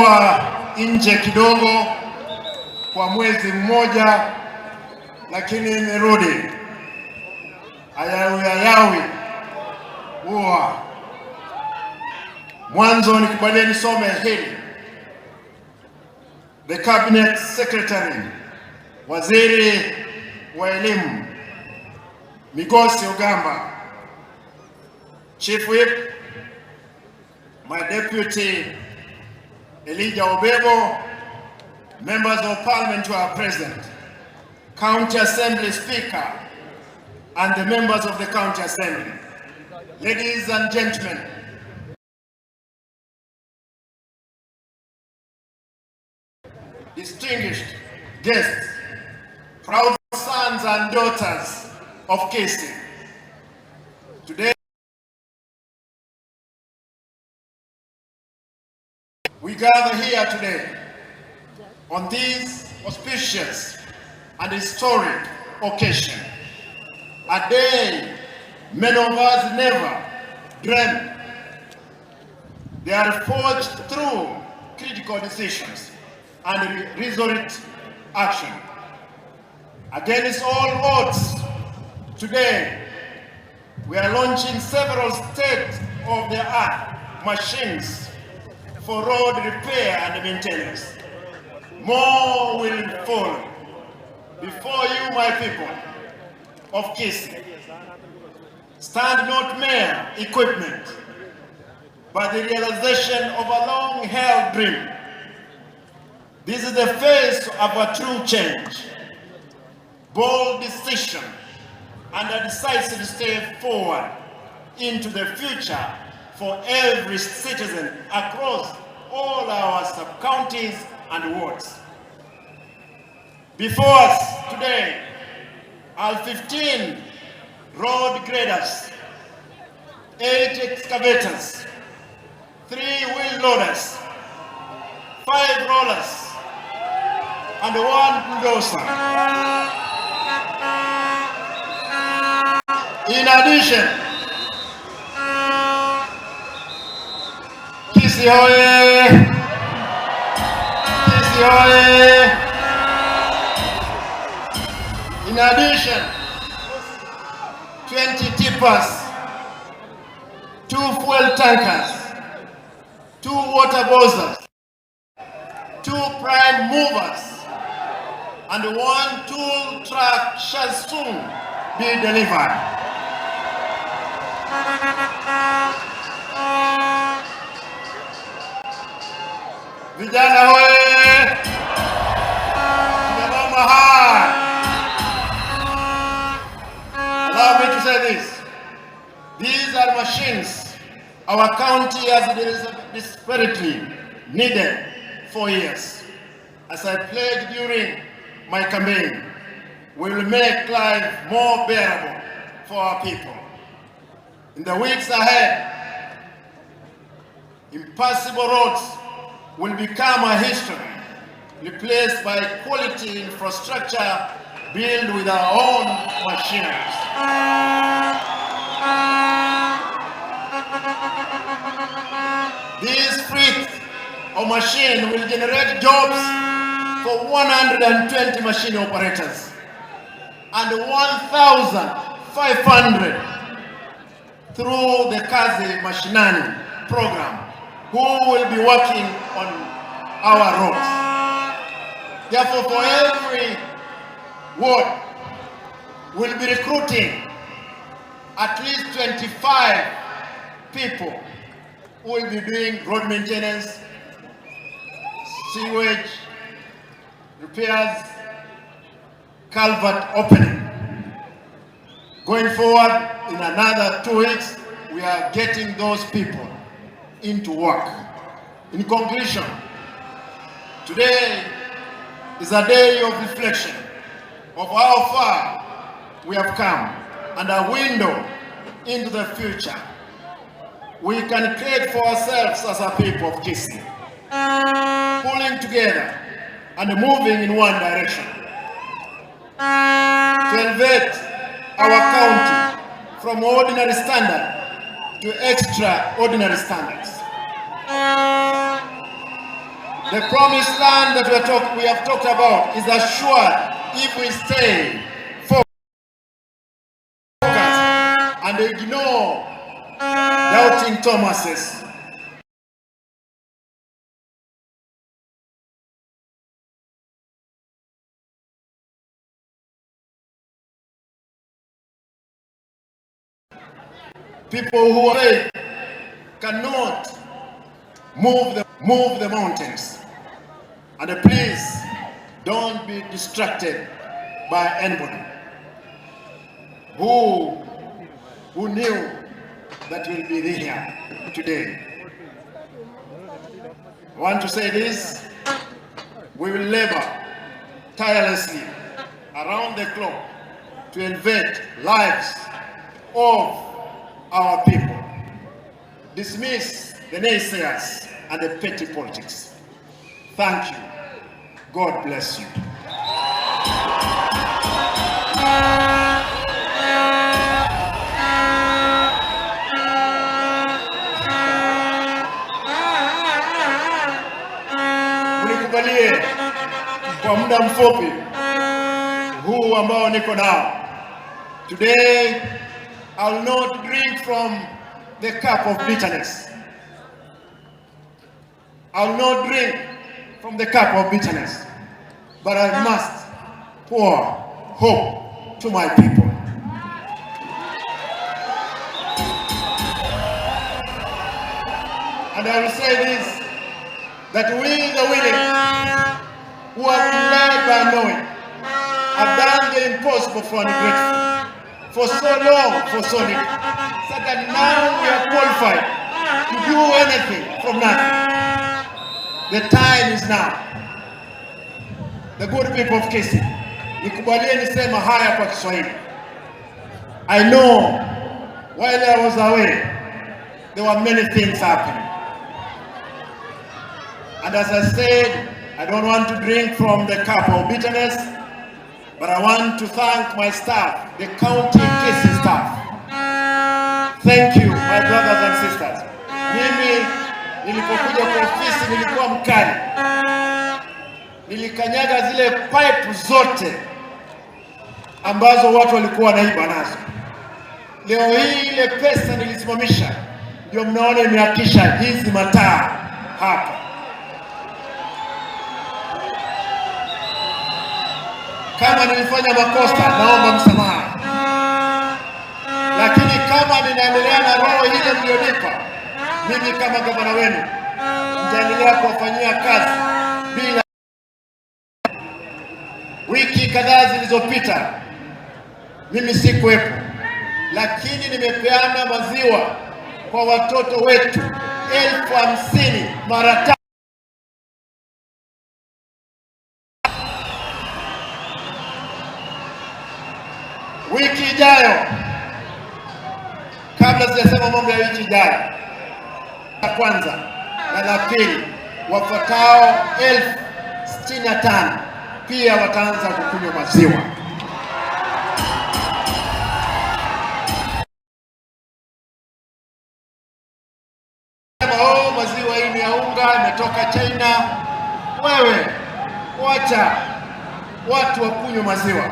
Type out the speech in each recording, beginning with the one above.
Nimekuwa nje kidogo kwa mwezi mmoja, lakini nimerudi. Ayawi ayawi huwa mwanzo. Nikubalie nisome hili. The Cabinet Secretary, Waziri wa Elimu Migosi Ogamba, Chief Whip, my Deputy Elijah Obebo, Members of Parliament who are present, County Assembly Speaker, and the members of the County Assembly. Ladies and gentlemen, distinguished guests, proud sons and daughters of Kisii. Today, we gather here today on this auspicious and historic occasion, a day many of us never dreamt. They are forged through critical decisions and resolute action. Against all odds, today we are launching several state-of-the-art machines for road repair and maintenance. More will follow. Before you, my people of Kisii, stand not mere equipment, but the realization of a long-held dream. This is the face of a true change, bold decision, and a decisive step forward into the future for every citizen across all our sub-counties and wards. Before us today are 15 road graders, 8 excavators, 3 wheel loaders, 5 rollers, and 1 bulldozer. In addition, Kisii hoye! Kisii hoye! In addition, 20 tippers, 2 fuel tankers, 2 water bowsers, 2 prime movers, and 1 tool truck shall soon be delivered. Vijana hoye! Kina mama hai! Allow me to say this. These are machines our county has desperately needed for years. As I pledged during my campaign, we will make life more bearable for our people. In the weeks ahead, impassable roads will become a history, replaced by quality infrastructure built with our own machineries. This fleet of machine will generate jobs for 120 machine operators and 1,500 through the Kazi Mashinani program, who will be working on our roads. Therefore, for every ward, we'll be recruiting at least 25 people who will be doing road maintenance, sewage repairs, culvert opening. Going forward, in another 2 weeks, we are getting those people into work. In conclusion, today is a day of reflection of how far we have come and a window into the future we can create for ourselves as a people of Kisii, pulling together and moving in one direction to elevate our county from ordinary standard to extraordinary standards. The promised land that we have talked about is assured if we stay focused and ignore doubting Thomases. People who are afraid cannot move the mountains. And please don't be distracted by anybody who knew that will be here today. I want to say this: we will labor tirelessly around the clock to elevate lives of our people. Dismiss the naysayers and the petty politics. Thank you. God bless you. Mnikubalie kwa muda mfupi huu ambao niko nao. Today, I will not drink from the cup of bitterness. I will not drink from the cup of bitterness, but I must pour hope to my people. And I will say this, that we, the willing, who have been led by knowing, have done the impossible for ungrateful, for so long, for so little, so that now we are qualified to do anything from nothing. The time is now. The good people of Kisii, nikubalie nisema haya kwa Kiswahili. I know while I was away, there were many things happening. And as I said, I don't want to drink from the cup of bitterness, but I want to thank my staff, the county Kisii staff. Thank you, my brothers and sisters. Mimi nilipokuja kwa ofisi nilikuwa mkali. Nilikanyaga zile pipe zote ambazo watu walikuwa wanaiba nazo. Leo hii ile pesa nilisimamisha, ndio mnaona imeakisha hizi mataa hapa. Kama nilifanya makosa, naomba msamaha, lakini kama ninaendelea na roho ile mlionipa, mimi kama gavana wenu nitaendelea kuwafanyia kazi bila. Wiki kadhaa zilizopita mimi sikuwepo, lakini nimepeana maziwa kwa watoto wetu 50,000 mara 3. Wiki ijayo, kabla sijasema mambo ya wiki ijayo, la kwanza na la pili, wafuatao 65,000 pia wataanza kukunywa maziwa. Oh, maziwa hii ni ya unga, imetoka China. Wewe wacha watu wakunywe maziwa.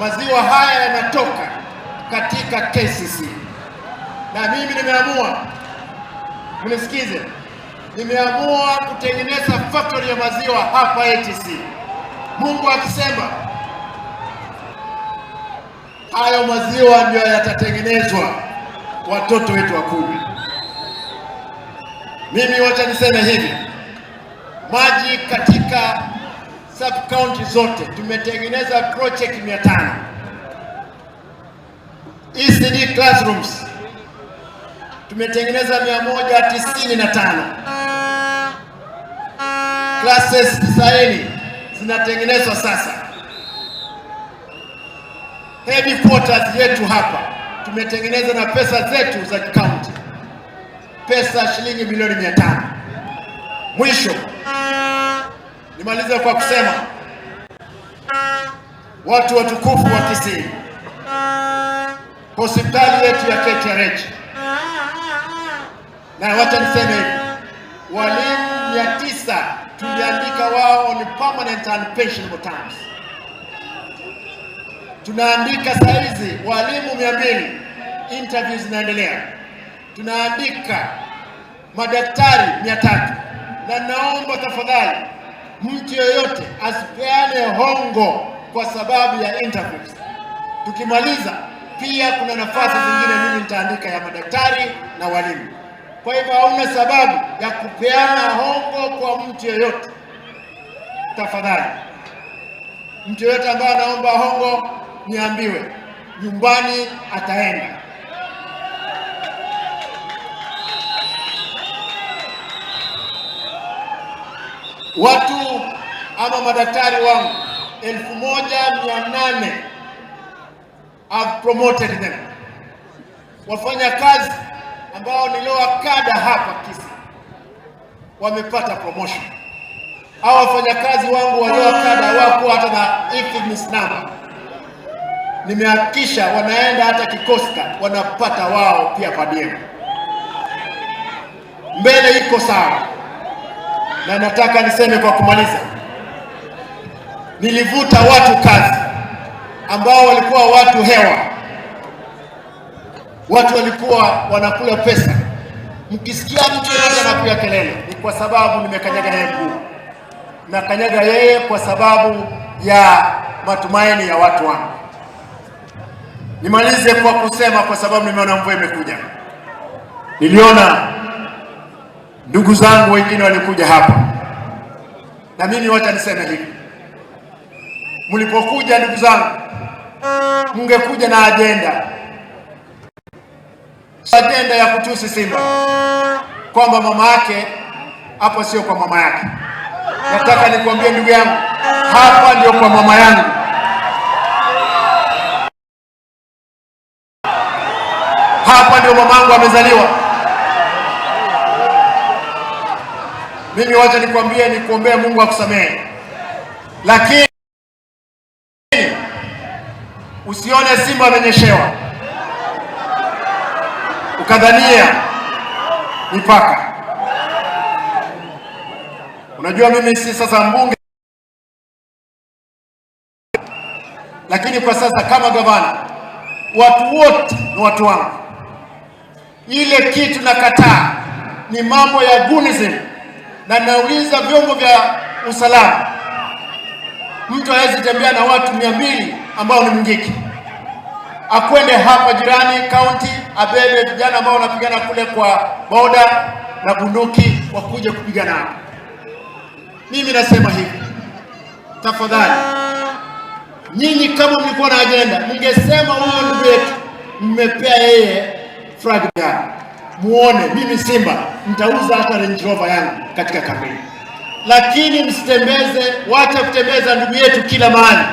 Maziwa haya yanatoka katika KCC. Na mimi nimeamua, mnisikize, nimeamua kutengeneza factory ya maziwa hapa ATC. Mungu akisema hayo maziwa ndio yatatengenezwa watoto wetu wakunywe. Mimi wacha niseme hivi, maji katika sub county zote tumetengeneza project 500. ECD classrooms tumetengeneza 195. Classes 90 zinatengenezwa sasa. Headquarters yetu hapa tumetengeneza na pesa zetu za county, pesa shilingi milioni 500. Mwisho nimalize kwa kusema, watu watukufu wa Kisii, hospitali yetu ya KTRH, na wacha niseme hivi, walimu 900 Tuliandika wao on permanent and pensionable terms. Tunaandika saizi walimu 200, interviews zinaendelea. Tunaandika madaktari 300, na naomba tafadhali mtu yoyote asipeane hongo kwa sababu ya interviews. Tukimaliza pia kuna nafasi zingine mimi nitaandika ya madaktari na walimu. Kwa hivyo hauna sababu ya kupeana hongo kwa mtu yoyote. Tafadhali, mtu yoyote ambaye anaomba hongo niambiwe, nyumbani ataenda. Watu ama madaktari wangu 1800, I've promoted them. Wafanya kazi ambao ni lower cadre hapa Kisii wamepata promotion. Hao wafanyakazi wangu wa lower cadre wako hata na IFMIS number, nimehakikisha wanaenda hata kikoska wanapata wao pia per diem. Mbele iko sawa, na nataka niseme kwa kumaliza, nilivuta watu kazi ambao walikuwa watu hewa, watu walikuwa wanakula pesa. Mkisikia mtu yeyote anapiga kelele ni kwa sababu nimekanyaga yeye mguu, na kanyaga yeye kwa sababu ya matumaini ya watu wangu. Nimalize kwa kusema, kwa sababu nimeona mvua imekuja. Niliona ndugu zangu wengine walikuja hapa, na mimi wacha niseme hivi, mlipokuja ndugu zangu, mngekuja na ajenda, ajenda ya kutusi Simba kwamba mama yake hapo sio kwa mama yake. Nataka nikwambie ndugu yangu, hapa ndio kwa mama yangu. Hapa ndio mamangu amezaliwa. Mimi wacha nikwambie, nikuombee Mungu akusamehe, lakini usione simba amenyeshewa ukadhania ni paka. Unajua mimi si sasa mbunge, lakini kwa sasa kama gavana, watu wote ni watu wangu. Ile kitu nakataa ni mambo ya gunism, na nauliza vyombo vya usalama, mtu hawezi tembea na watu 200 ambao ni Mungiki, akwende hapa jirani kaunti abebe vijana ambao wanapigana kule kwa boda na bunduki wakuje kupigana hapa. Mimi nasema hivi, tafadhali, nyinyi kama mlikuwa na ajenda, mngesema huyo ndugu yetu mmepea yeye flag gani? Muone mimi Simba nitauza hata Range Rover yangu katika kampeni, lakini msitembeze, wacha kutembeza ndugu yetu kila mahali.